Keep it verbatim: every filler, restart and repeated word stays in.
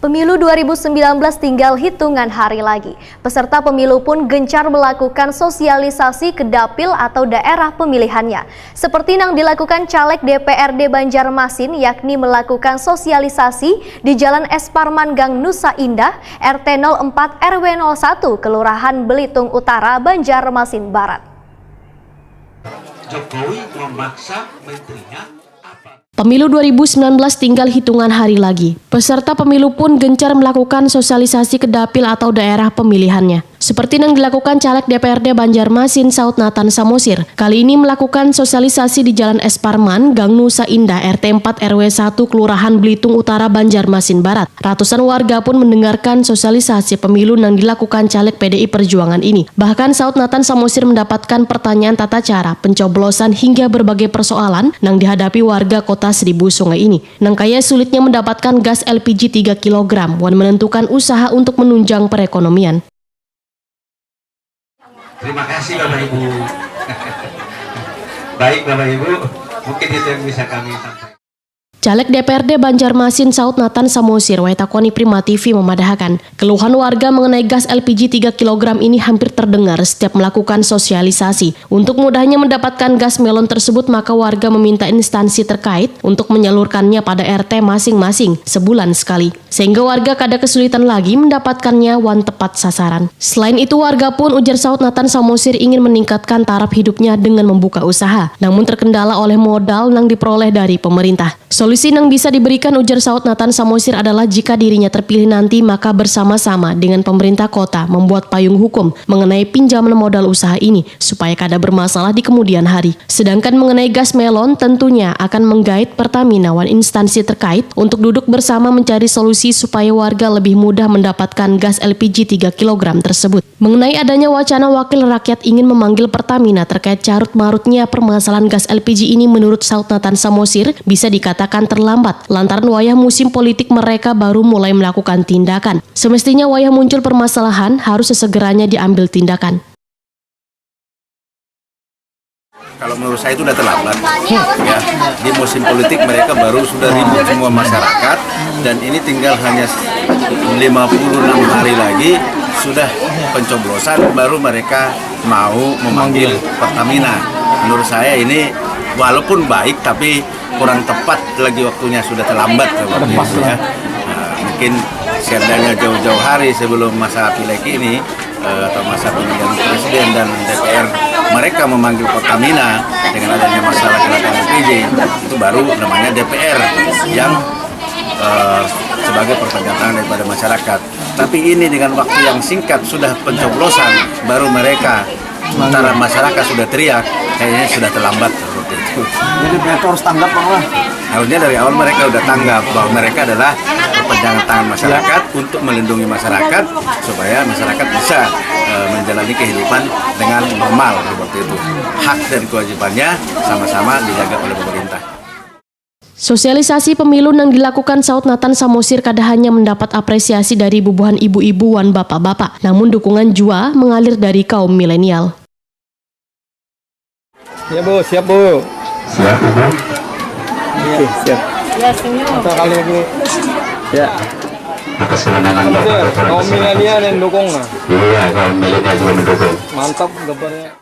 Pemilu dua ribu sembilan belas tinggal hitungan hari lagi. Peserta pemilu pun gencar melakukan sosialisasi ke dapil atau daerah pemilihannya. Seperti nang dilakukan caleg D P R D Banjarmasin, yakni melakukan sosialisasi di Jalan S Parman Gang Nusa Indah, R T nol empat R W nol satu, Kelurahan Belitung Utara, Banjarmasin Barat. Jokowi memaksa menterinya apa? Pemilu dua ribu sembilan belas tinggal hitungan hari lagi. Peserta pemilu pun gencar melakukan sosialisasi ke dapil atau daerah pemilihannya. Seperti yang dilakukan caleg D P R D Banjarmasin, saut Nathan Samosir. Kali ini melakukan sosialisasi di Jalan S Parman, Gang Nusa Indah, R T empat R W satu, Kelurahan Belitung Utara, Banjarmasin Barat. Ratusan warga pun mendengarkan sosialisasi pemilu yang dilakukan caleg P D I Perjuangan ini. Bahkan saut Nathan Samosir mendapatkan pertanyaan tata cara pencoblosan hingga berbagai persoalan yang dihadapi warga kota Seribu Sungai ini. Nang kaya sulitnya mendapatkan gas L P G tiga kilogram wan menentukan usaha untuk menunjang perekonomian. Terima kasih Bapak Ibu. Baik Bapak Ibu, mungkin itu yang bisa kami sampaikan. Caleg D P R D Banjarmasin, saut Nathan Samosir, wayah takoni Prima T V, memadahakan, keluhan warga mengenai gas L P G tiga kilogram ini hampir terdengar setiap melakukan sosialisasi. Untuk mudahnya mendapatkan gas melon tersebut, maka warga meminta instansi terkait untuk menyalurkannya pada R T masing-masing sebulan sekali, sehingga warga kada kesulitan lagi mendapatkannya wan tepat sasaran. Selain itu, warga pun, ujar saut Nathan Samosir, ingin meningkatkan taraf hidupnya dengan membuka usaha, namun terkendala oleh modal yang diperoleh dari pemerintah. Solusi yang bisa diberikan, ujar saut Nathan Samosir, adalah jika dirinya terpilih nanti, maka bersama-sama dengan pemerintah kota membuat payung hukum mengenai pinjaman modal usaha ini supaya kada bermasalah di kemudian hari. Sedangkan mengenai gas melon, tentunya akan menggait Pertamina wan instansi terkait untuk duduk bersama mencari solusi supaya warga lebih mudah mendapatkan gas L P G tiga kilogram tersebut. Mengenai adanya wacana wakil rakyat ingin memanggil Pertamina terkait carut-marutnya permasalahan gas L P G ini, menurut saut Nathan Samosir, bisa dikatakan terlambat lantaran wayah musim politik mereka baru mulai melakukan tindakan. Semestinya wayah muncul permasalahan harus sesegeranya diambil tindakan. Kalau menurut saya itu sudah terlambat. Ya, di musim politik mereka baru sudah ribut semua masyarakat dan ini tinggal hanya lima puluh enam hari lagi sudah pencoblosan baru mereka mau memanggil Pertamina. Menurut saya ini walaupun baik tapi kurang tepat lagi waktunya sudah terlambat waktu itu ya. Nah, mungkin seandainya jauh-jauh hari sebelum masa pileg ini eh, atau masa pemilihan presiden dan D P R mereka memanggil Pertamina dengan adanya masalah kenaikan L P G itu baru namanya D P R yang eh, sebagai perpanjangan tangan daripada masyarakat. Tapi ini dengan waktu yang singkat sudah pencoblosan baru mereka sementara masyarakat sudah teriak kayaknya sudah terlambat seperti itu. Jadi mereka harus tanggap bang lah. Harusnya dari awal mereka sudah tanggap bahwa mereka adalah perpanjangan tangan masyarakat untuk melindungi masyarakat supaya masyarakat bisa eh, menjalani kehidupan dengan normal seperti itu. Hak dan kewajibannya sama-sama dijaga oleh pemerintah. Sosialisasi pemilu yang dilakukan saut Nathan Samosir kada hanya mendapat apresiasi dari bubuhan ibu-ibu wan bapak-bapak, namun dukungan jua mengalir dari kaum milenial. Ya bu, siap bu. Siap ibu. Oke, siap. Ya, senyum. Satu kali bu. Ya. Atas kemenangan bapak bapak Kaum milenial yang dukung nah. Iya, kaum milenial juga mendukung. Mantap gambarnya.